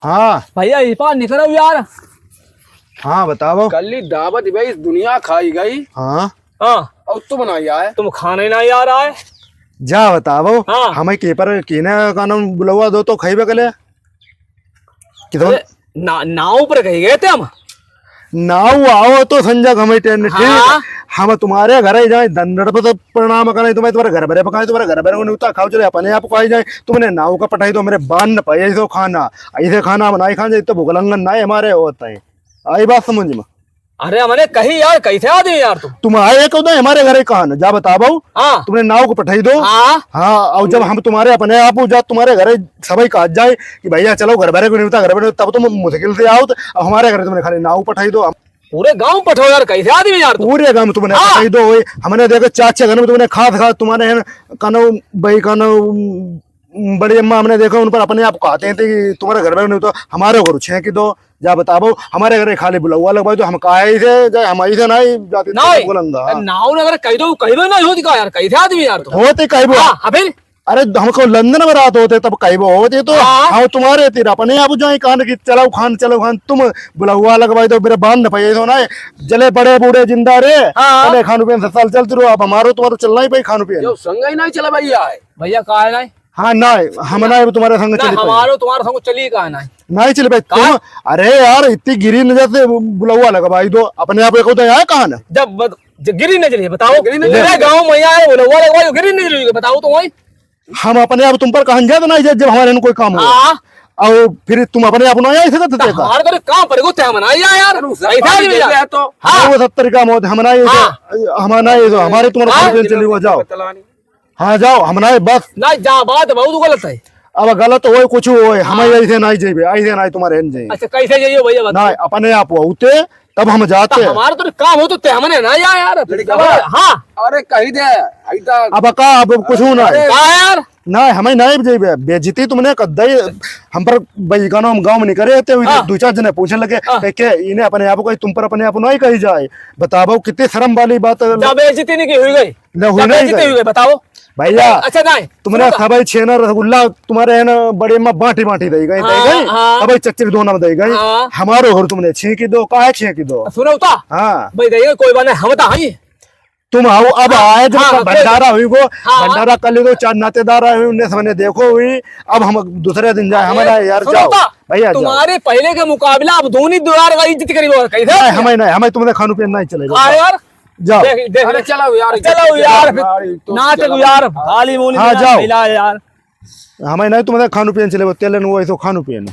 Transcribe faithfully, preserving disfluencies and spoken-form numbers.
हाँ। भैया, ई पार निकरो यार। हाँ, बताओ। कल्ली दावत भाई, इस दुनिया खाई गई। हाँ। हाँ। और तुम ना आए। तुम खाने ना यार आए। जा बताओ। हाँ। हमें के पर, केने का नाम बुलवा दो तो खाइबे कले। कि तुम अरे, ना, नाव पर कही गए थे हम। नाव आओ तो संजय, हमें टेन, ठीक? हाँ। हम तुम्हारे घर ही जाए, दंडर पर तो प्रणाम करें, तुम्हें तुम्हारे घर बरे पकाए, तुम्हारे घर बरे को न्योता खाओ, चले अपने आप को आई जाए। तुमने नाव का पठाई दो, मेरे बान न पाए, ऐसे खाना, ऐसे खाना हम नहीं खान जाए, तो भूख लंगन ना हमारे होता है। आई बात समझ में? अरे, हमने कही यार, कैसे आदमी यार तुम? तुम आए कब दे हमारे घर ही कहा ना, जा बताओ। हाँ। तुमने नाव को पठाई दो। हाँ। हाँ, और जब हम तुम्हारे अपने आप जा तुम्हारे घर सबाई कहा जाए कि भैया चलो घर बरे को न्योता, घर बरे, तब तुम मुश्किल से आओ, तो अब हमारे घर तुमने खाली नाव पठाई दो। पूरे गांव पठाओ यार, कैसे आदमी यार तुम? पूरे गांव तुमने हाँ। पठाई दो, वही हमने देखो चार छह घर में तुमने खास खास तुम्हारे हैं, कनो भाई, कनो, उम, बड़ी अम्मा, हमने देखो उन पर अपने आप कहते हैं कि तुम्हारे घर में नहीं तो हमारे घर छेंक दो, जा बताओ, हमारे घर खाली बुलवा लगवाई दो, हम काहे से जाए, हम ऐसे नहीं जाते, नहीं, बुलंदा, हाँ। नाव नगर कह दो, कह दो ना होती का यार, कैसे आदमी यार तुम? होते कह दो। हाँ, हाँ, फिर? अरे, हमको लंदन में रात होते तब कह वो होते तो हाँ। हाँ, तुम्हारे तीर अपने आप जाए, कहा कि चलो खान, चलो खान, तुम बुलवा लगवाई दो, मेरे बांध न पाए, तो ना जले बड़े बूढ़े जिंदा रे, हाँ। चले खान पियन से साल चलते रहो, अब हमारो तुम्हारो चलना ही भाई खान पियन। यो संग ही नहीं चला भैया है। भैया, का है नहीं? हाँ, ना, हम ना, अब तुम्हारे संग ना, चली पाए। हमारो तुम्हारे संग चली का नहीं? नहीं चली पाए। का? तुम, अरे यार, इतनी गिरी नजर से बुलवा लगवाई दो, अपने आप को तो यहाँ कहा ना। जब बत-, जब गिरी नजर है, बताओ। गिरी नजर मेरे है। गाँव में यहाँ है, बुलवा लगवाई, गिरी नजर है, बताओ तो वही। हम अपने आप तुम पर कहन जात नहीं, जब हमारे यहाँ कोई काम हो। हाँ। और फिर तुम अपने आप ना आई सकत तो थे का? हमारे तो काम पर को थे हम ना आया यार। अरे, उससे ऐसा पानी नहीं दे यार। दे तो। हाँ। वो सब तरीका मौत हम ना ये हाँ। हम ना ये तो हमारे तुम्हारे हाँ। खान पियन चली हुआ जाओ। हाँ, जाओ, हम ना बस। ना, जा, बात बहुत गलत है। अब गलत होए, कुछ होए, हम हाँ। ऐसे नहीं जाइबे, ऐसे नहीं तुम्हारे हैं जाइए। अच्छा, कैसे जाइए भैया, बताओ। ना, अपने आप होते, तब हम जाते। तो हमारा तो काम हो तो ते हमने ना जा यार। लड़का हाँ। अरे, कही दे, आई तो अब का, अब कुछ हो ना। अरे। का यार? ना, हमें नहीं जाइबे, बेइज्जती तुमने कर दई, हम पर भाई, गाँव में, गाँव में नहीं करे थे, हाँ। दो चार जने पूछने लगे, हाँ। "के, के, इन्हें अपने आप को, तुम पर अपने आप नहीं कही जाए, बताओ, कितनी शर्म वाली बात है।" जब बेइज्जती नहीं की हुई गई। ना हुई जब नहीं बेइज्जती गई। हुई गई, बताओ। भैया, अच्छा, नहीं, तुमने सुनो तो। सबाई छेना रसगुल्ला तुम्हारे है ना, बड़े में बांटी बांटी दे गई, दे हाँ, गई। हाँ। सबाई चच्चर दोना में दे गई। हाँ। हमारो घर तुमने छेंकी दो, काहे छेंकी दो? सुनो तो। हाँ। भाई, दे गई, कोई बात नहीं, हम तो हई। तुम आओ, अब हाँ, आए जब हाँ, कोई भंडारा हुई गो, हाँ। भंडारा कर ली तो चार नातेदार आए हुए, उनने सबने देखो हुई। अब हम दूसरे दिन जाए, अरे, हमारा यार सुनो जाओ। तो, भैया, जाओ। तुम्हारे पहले के मुकाबला अब दूनी दुआर का इज्जत करी और कैसे? नहीं, हमें नहीं, हमें तुमने खानू पियन नहीं चलेगा। हाँ यार। जाओ। देख, देख। अरे चलो यार, चलो यार, यार, तो नाच चलो। यार, खाली मूली हाँ, ना जाओ। मिला यार। हमें नहीं तुमने खानू पियन चले, वो तेलन वो ऐसो खानू पियन।